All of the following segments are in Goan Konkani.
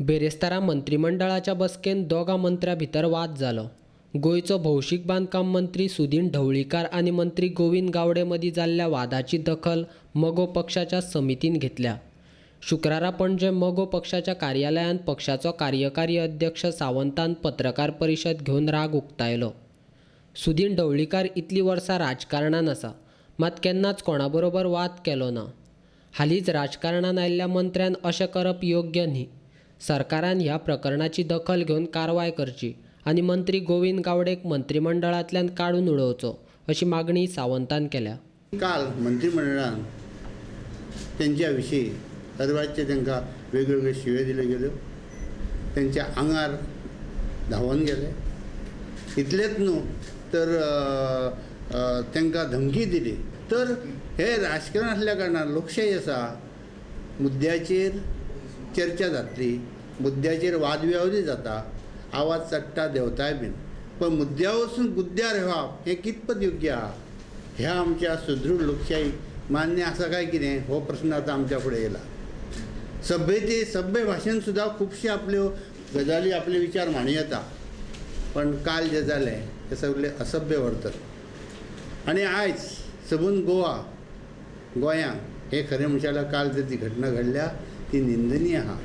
बेरेस्तारा मंत्रिमंडळाच्या बसकेन दोगां मंत्र्यां भितर वाद जालो. गोंयचो भौशीक बांदकाम मंत्री सुदीन ढवळीकार आनी मंत्री गोविंद गावडे मदीं जाल्ल्या वादाची दखल मगो पक्षाच्या समितीन घेतल्या. शुक्रारा पणजे मगो पक्षाच्या कार्यालयांत पक्षाचो कार्यकारी अध्यक्ष सावंतान पत्रकार परिशद घेवन राग उक्तायलो. सुदीन ढवळीकार इतलीं वर्सां राजकारणान आसा, मात केन्नाच कोणाबरोबर वाद केलो ना. हालींच राजकारणान आयिल्ल्या मंत्र्यान अशें करप योग्य न्ही. सरकारान ह्या प्रकरणाची दखल घेवन कारवाय करची आनी मंत्री गोविंद गावडेक मंत्रिमंडळांतल्यान काडून उडोवचो अशी मागणी सावंतान केल्या. काल मंत्रिमंडळान तेंच्या विशीं अर्वाचे तांकां वेगवेगळे शिव्यो दिल्यो गेल्यो, तेंच्या आंगार धांवन गेले. इतलेंच न्हू तर तांकां धमकी दिली. तर हे राजकारण आसल्या कारणान लोकशाही आसा, मुद्द्याचेर चर्चा जातली, मुद्द्याचेर वादविवादूय जाता, आवाज चडटा देंवताय बीन, पण मुद्द्या वचून मुद्द्यार येवप हें कितपत योग्य आहा, ह्या आमच्या सुदृढ लोकशाही मान्य आसा काय कितें हो प्रस्न आतां आमच्या फुडें येयला. सभ्यते सभ्य भाशेन सुद्दां खुबशे आपल्यो गजाली आपले विचार मांडू येता, पण काल जें जालें तें सगळें असभ्य वर्तन. आनी आयज सबंद गोवा गोंयांक हें खरें म्हणशात जाल्यार काल जर ती घटना घडल्या ती निंदनीय आहा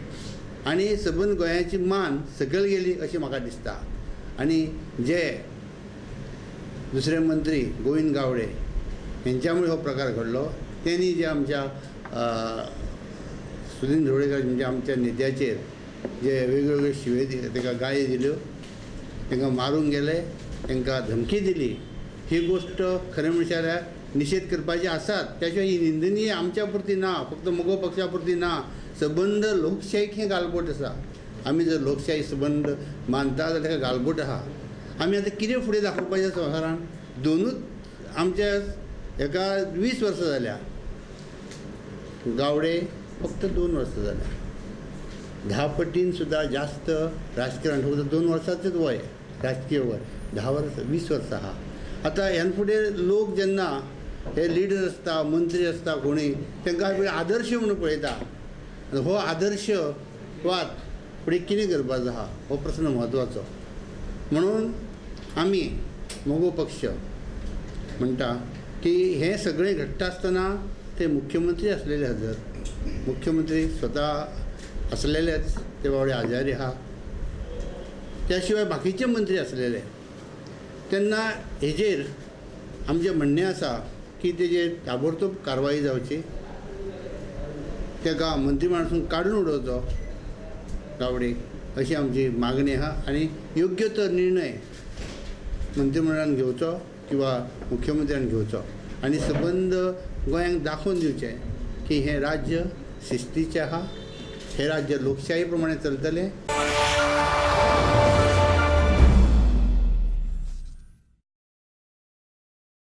आनी सबंद गोंयाची मान सकयल गेली अशें म्हाका दिसता. आनी जे दुसरे मंत्री गोविंद गावडे हेंच्या मुळे हो प्रकार घडलो, तेणी जे आमच्या सुदीन ढवळीकार म्हणजे आमच्या नेत्याचेर जे वेगवेगळे शिवे दिले, ताका गाळी दिल्यो, तांकां मारूंक गेले, तांकां धमकी दिली, ही गोश्ट खरें म्हणशात जाल्यार निशेध करपाची आसात. त्याशिवाय ही निंदनीय आमच्या पुरती ना, फक्त मगो पक्षा पुरती ना, सबंद लोकशाहीक हें गालबोट आसा. आमी जर लोकशाही सबंद मानता जाल्यार ताका गालबोट आहा. आमी आतां कितें फुडें दाखोवपाचें संवसारान? दोनूच आमच्या हेका 20 वर्सां जाल्या, गावडे फक्त 2 वर्सां जाल्या, 10 पटीन सुद्दां जास्त राजकारण फक्त 2 वर्सांचेच वय, राजकीय वय 10 वर्सां 20 वर्सां आहा. आतां ह्यान फुडें लोक जेन्ना हे लिडर आसता, मंत्री आसता, कोणी तांकां आदर्श म्हणून पळयता, हो आदर्शवाद फुडें कितें करपाचो आहा हो प्रस्न म्हत्वाचो. म्हणून आमी मगो पक्ष म्हणटा की हें सगळें घडटा आसतना ते मुख्यमंत्री आसलेले हजर, मुख्यमंत्री स्वता आसलेलेच ते बावडे आजारी आहा, त्या शिवाय बाकीचे मंत्री आसलेले. तेन्ना हेजेर आमचें म्हणणें आसा की तेजेर ताबडतोब कारवाई जावची, ताका मंत्रिमंडळासून काडून उडोवचो गावडे अशी आमची मागणी आहा. आनी योग्य तो निर्णय मंत्रिमंडळान घेवचो किंवा मुख्यमंत्र्यान घेवचो आनी सबंद गोंयांक दाखोवन दिवचें की हें राज्य शिस्तीचें आहा, हें राज्य लोकशाही प्रमाणे चलतलें.